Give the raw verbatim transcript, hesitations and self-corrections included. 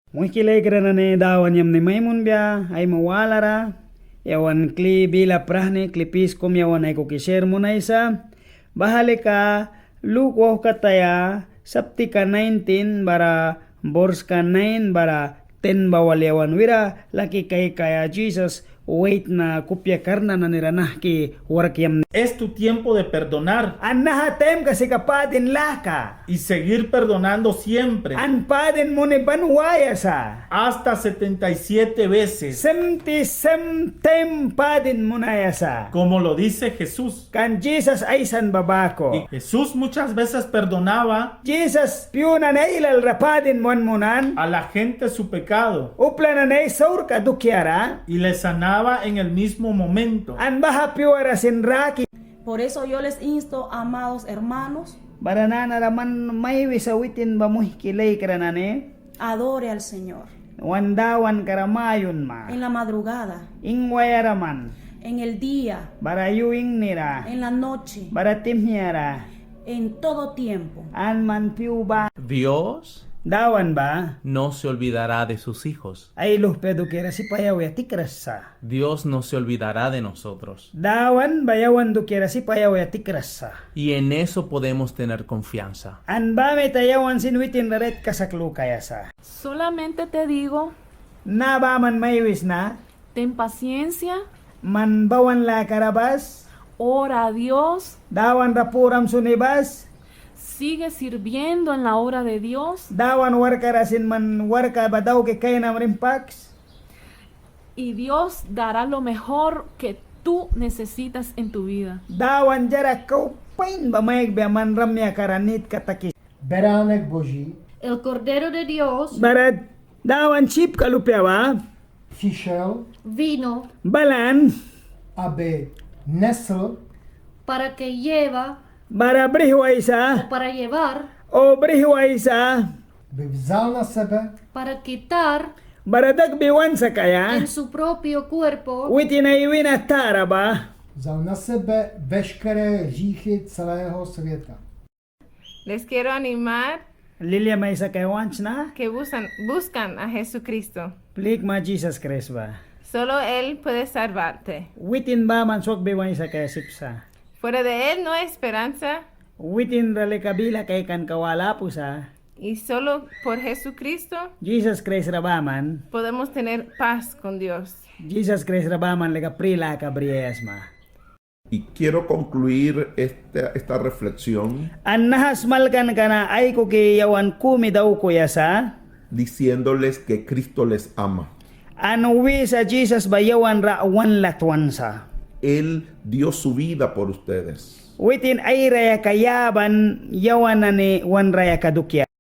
Muihki laikra nani, Dawan yamni mai munbia aima walara. Yawan kli bila prahni, kli pis kum yawan aikuki sir munaisa. Baha lika Luk wauhkataya, saptika nineteen bara, borska nine bara ten ba wal yawan wira laki kaikaia Jisas waitna kupia karna nanira nahki wark yamni. Es tu tiempo de perdonar. An naha taimka sika padin laka. Y seguir perdonando siempre. An padin muni ban waia sa. Hasta setenta y siete veces. Semti sem taim padin munaia sa. Como lo dice Jesús. Kan Jisas aisan ba baku. Y Jesús muchas veces perdonaba. Jisas pyu nani ailal ra padin wan munan. A la gente su pecado. Upla nani ai saurka dukiara. Y le sanaba en el mismo momento. An baha pyuara sin raki. Por eso yo les insto, amados hermanos. Bara nanara man mai wisa witin ba muihki laikra nani. Adore al Señor. Wan Dawankara mayunma. En la madrugada. Ingwaia ra man. En el día. Bara yu ingnira. En la noche. Bara tihmia ra. En todo tiempo. An man pyu ba. Dios Dawan ba no se olvidará de sus hijos. Ai luhpia dukiara sip ai auya tikras sa. Dios no se olvidará de nosotros. Dawan ba yawan dukiara sip ai auya tikras sa. Y en eso podemos tener confianza. An baha mita yawan sin witin ra rait kasak lukaia sa. Solamente te digo, na baman mai wisna. Ten paciencia. Man bawan lakara bas. Ora a Dios. Dawan ra puram suni bas. Sigue sirviendo en la obra de Dios. Dawan warkara sin man warka ba dauki kainam rimpaks. Y Dios dará lo mejor que tú necesitas en tu vida. Dawan diara kau pain ba maikbia man rayakara nitka takisa. Beránek Boží. El Cordero de Dios. Bara Dawan syipka lupia ba. Přišel. Vino. Balan. Aby nesl. Para que lleva. Bara brihwaisa. O para llevar. O brihwaisa. By vzal na sebe. Para quitar. Bara dakbi wan sakaia. En su propio cuerpo. Witin ai wina tara ba. Vzal na sebe veškeré hříchy celého světa. Les quiero animar. Lilia mai sakaia want sna. Que buscan, buscan a Jesucristo. Plikma Jisas Kraist ba. Solo Él puede salvarte. Witin baman swakbi wan sakaia sip sa. Fuera de Él no hay esperanza. Witin ra lika bila kaikanka wala apu sa. Y solo por Jesucristo. Jisas Kraist ra baman. Podemos tener paz con Dios. Jisas Kraist ra baman lika pri laka briaia sma. Y quiero concluir esta, esta reflexión. An naha smalkanka na aikuki yawan kumi daukuya sa. Diciéndoles que Cristo les ama. An wisa Jisas ba yawan ra wan latwan sa. Él dio su vida por ustedes. Witin ai rayaka yaban yawan nani wan rayaka dukiara.